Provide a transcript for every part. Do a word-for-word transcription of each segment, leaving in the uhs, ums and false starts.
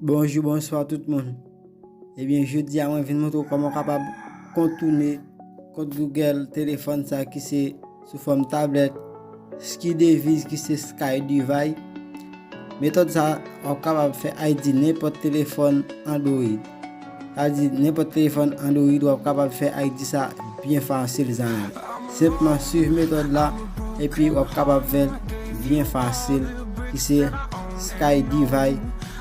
Bonjou, bonswa tout moun. Ebyen, jodi a mwen vin montre w kòman w kapab kontoune kont Google telefòn sa ki se sou fòm tablèt, Sky Device ki se Sky Device. Metòd sa, w ap kapab fè I D nenpòt telefòn Android. Sa di nenpòt telefòn Android, w ap kapab fè I D sa byen fasil, zanmi. Senpman swiv metòd la, epi w ap kapab fè l byen fasil, ki se Sky Device.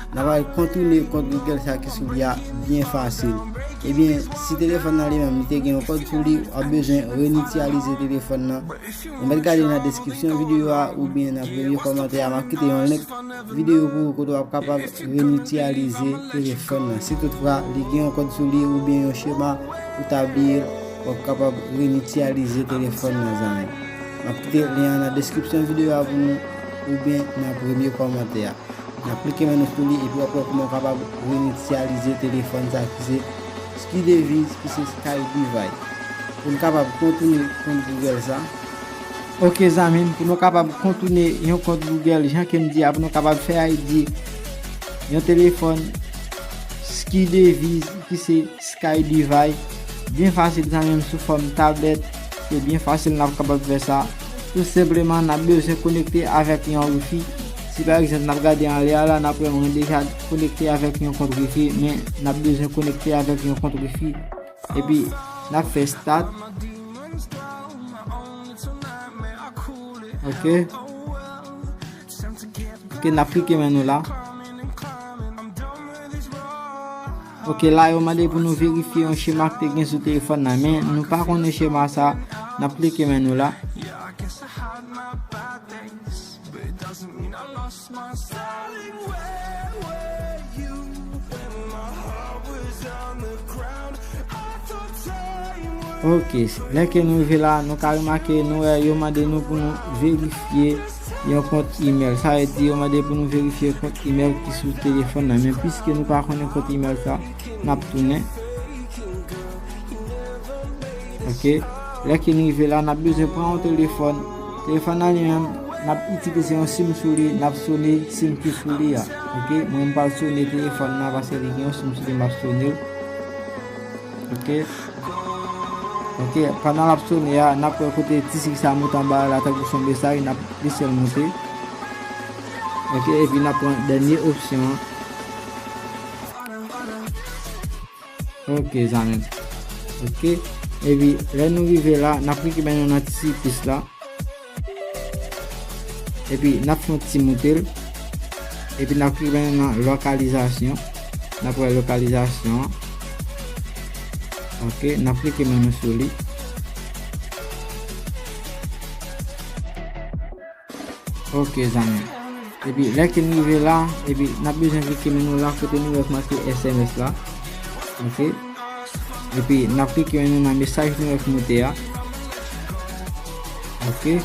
N ap al kontoune kont Google sa ki sou li a byen fasil. Ebyen, si telefòn nan li menm, li te gen yon kòd sou li, w ap bezwen renityalize telefòn nan. Ou mèt gade nan deskripsyon videyo a oubyen nan premye kòmantè a, m ap kite yon link videyo pou ou kote w ap kapab renityalize telefòn nan. Si toutfwa li gen yon kòd sou li oubyen yon chema ou ta bliye, w ap kapab renityalize telefòn nan, zanmi. M ap kite lyen an nan deskripsyon videyo a pou nou oubyen nan premye kòmantè a. N ap klike men nou sou li epi w ap wè kòman w kapab renityalize telefòn sa ki se Sky Device, ki se Sky Device. Pou n kapab kontoune kont Google sa. Ok, zanmi m, pou nou kapab kontoune yon kont Google, jan ke m di a, pou nou kapab fè I D yon telefòn Sky Device, ki se Sky Device. Byen fasil, zanmi m, sou fòm tablèt. Se byen fasil, n ap kapab fè sa. Tou senpleman, n ap bezwen konekte avèk yon wifi. Si pa egzanp, n ap gade anlè a la, n ap wè mwen deja konekte avèk yon kont wifi, men n ap bezwen konekte avèk yon kont wifi. Epi, n ap fè start. Ok. Ok, n ap klike men nou la. Ok, la yo mande pou nou verifye yon chema ki te gen sou telefòn nan, men nou pa konnen chema sa, n ap klike men nou la. Ok, lè ke nou rive la, nou ka remake, nou wè yo mande nou pou nou verifye yon kont email. Sa vle di yo mande pou nou verifye kont email ki sou telefòn nan. Men piske nou pa konnen kont email sa, n ap tounen. Ok, lè ke nou rive la, n ap bezwen pran yon telefòn. Telefòn nan li menm, n ap itilize yon sim sou li, n ap sone sim ki sou li a. Ok, mwen m pral sone telefòn nan paske li gen yon sim sou li, m ap sone l. Ok. Ok, pandan l ap sone a, n ap wè kote ti sik sa monte anba a la, tankou se yon mesaj, n ap lese l monte. Ok, epi n ap pran dènye opsyon an. Ok, zanmi m. Ok, epi lè nou rive la, n ap klike men nou nan ti sik plis la. Epi n ap fè yon ti moute l. Epi n ap klike men nou nan lokalizasyon. N ap wè lokalizasyon an. Ok, n ap klike men nou sou li. Ok, zanmi. Epi lè ke n rive la, epi n ap bezwen klike men nou la kote nou wè k make S M S la. Ok. Epi n ap klike men nou nan mesaj nou wè k moute a. Ok.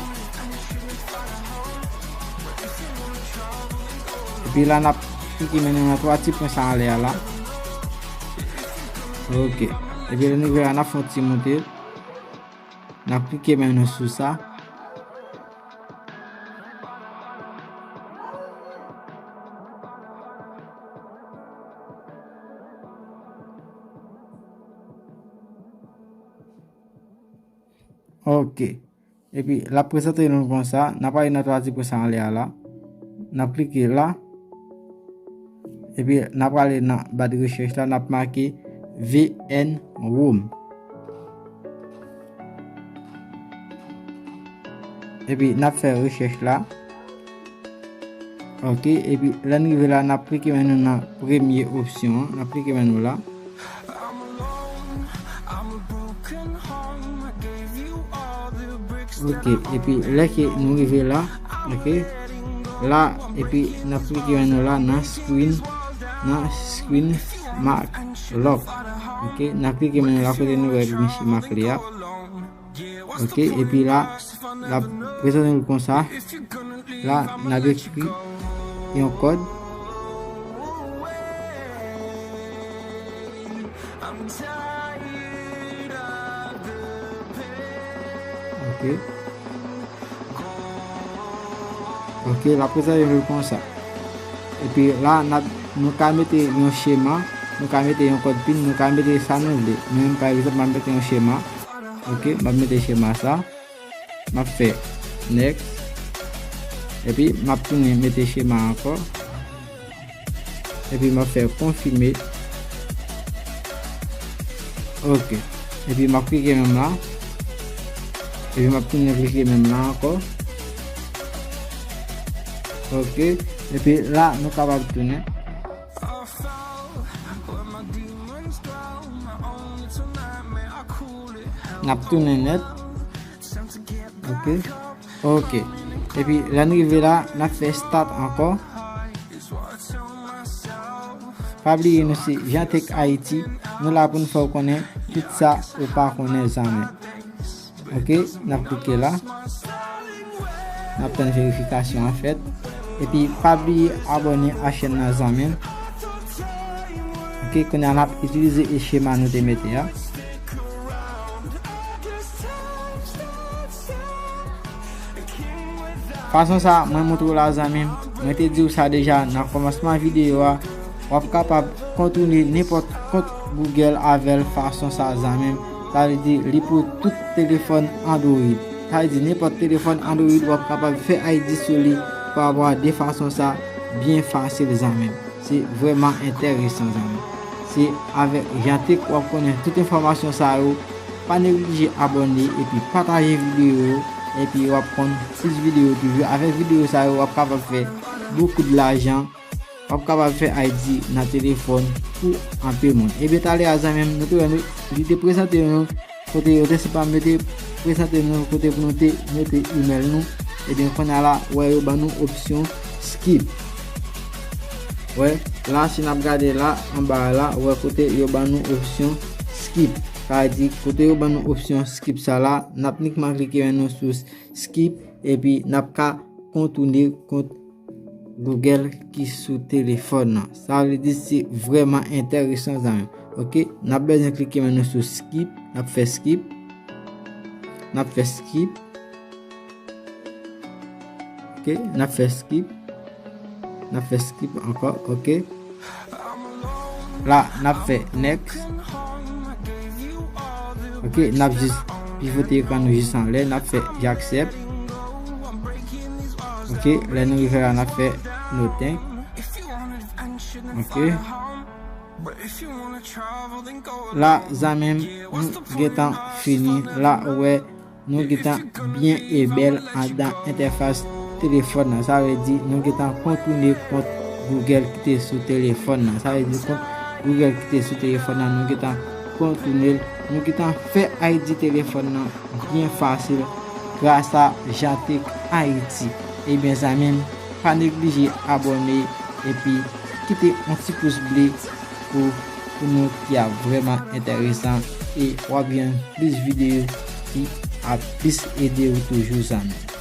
Epi la n ap klike men nou nan twa ti pwen sa anlè a la. Ok. Epi lè nou rive la, n ap fè yon ti moute. N ap klike men nou sou sa. Ok. Epi, l ap prezante nou konsa. N ap ale nan twa ti pwen sa anlè a la. N ap klike la. Epi, n ap ale nan ba de rechèch la. N ap make V N Home. Epi, n ap fè rechèch la. Ok, epi lè n rive la, n ap klike men nou nan premye opsyon an. N ap klike men nou la. Ok, epi lè ke nou rive la, ok, la, epi n ap klike men nou la nan screen, nan screen mark lock. Ok, n ap klike men nou la kote nou wè gen chema kle a. Ok, epi la, l ap prezante nou konsa. La, n ap ekri yon kòd. Ok. Ok, l ap prezante nou konsa. Epi la, n ap nou ka mete yon chema, nou ka mete yon kòd pin, nou ka mete sa nou vle. Mwen menm, pa egzanp, m ap mete yon chema. Ok, m ap mete chema sa. M ap fè next. Epi, m ap tounen mete chema ankò. Epi, m ap fè konfime. Ok. Epi, m ap klike menm la. Epi, m ap tounen klike menm la ankò. Ok. Epi, la, nou kapab tounen. N ap tounen nèt. Ok. Ok. Epi, lè n rive la, n ap fè start ankò. Pa bliye nou se Jantech Haïti. Nou la pou n fè w konnen tout sa ou pa konnen zanmi. Ok, n ap klike la. N ap tann verifikasyon an fèt. Epi, pa bliye abòne a chèn nan zanmi. Ok, kounye a n ap itilize e chema nou te mete a. Fason sa, mwen montre w la zanmi m. Mwen te di w sa deja nan kòmansman videyo a. W ap kapab kontoune nenpòt kont Google avè l fason sa zanmi m. Sa vle di li pou tout telefòn Android. Sa vle di nenpòt telefòn Android w ap kapab fè I D sou li pa rapò a de fason sa byen fasil zanmi m. Se vrèman enteresan zanmi m. Se avèk Jantech w ap konnen tout enfòmasyon sa yo. Pa neglije abòne epi pataje videyo yo, epi w ap konn plis videyo toujou. Avèk videyo sa yo, w ap kapab fè bokou de lajan. W ap kapab fè I D nan telefòn pou anpil moun. Ebyen, talè a zanmi m, nou te wè nou, li te prezante nou kote yo te se pa mete, prezante nou kote pou nou te mete email nou. Ebyen, kounye a la, wè yo ban nou opsyon skip. Wè, la, si n ap gade la, anba a la, wè kote yo ban nou opsyon skip. Sa vle di, kote yo ban nou opsyon skip sa la, n ap nikman klike men nou sou skip, epi n ap ka kontoune kont Google ki sou telefòn nan. Sa vle di se vrèman enteresan zanmi m. Ok, n ap bezwen klike men nou sou skip, n ap fè skip. N ap fè skip. Ok, n ap fè skip. N ap fè skip ankò, ok. La, n ap fè next. Ok, n ap jis pivote ekran nou jis anlè, n ap fè j'accepte. Ok, lè nou rive la, n ap fè no thank. Ok. La, zanmi m, nou gentan fini. La, ou wè, nou gentan byen e bèl anndan entèfas telefòn nan. Sa vle di, nou gentan kontoune kont Google ki te sou telefòn nan. Sa vle di, kont Google ki te sou telefòn nan, nou gentan kontoune l. Nou gentan fè I D telefòn nan byen fasil gras a Jantech Haïti. Ebyen, zanmi m, pa neglije abòne epi kite yon ti pous ble pou, pou nou ki ap vrèman enteresan e w ap jwenn plis videyo ki ap plis ede w toujou, zanmi m.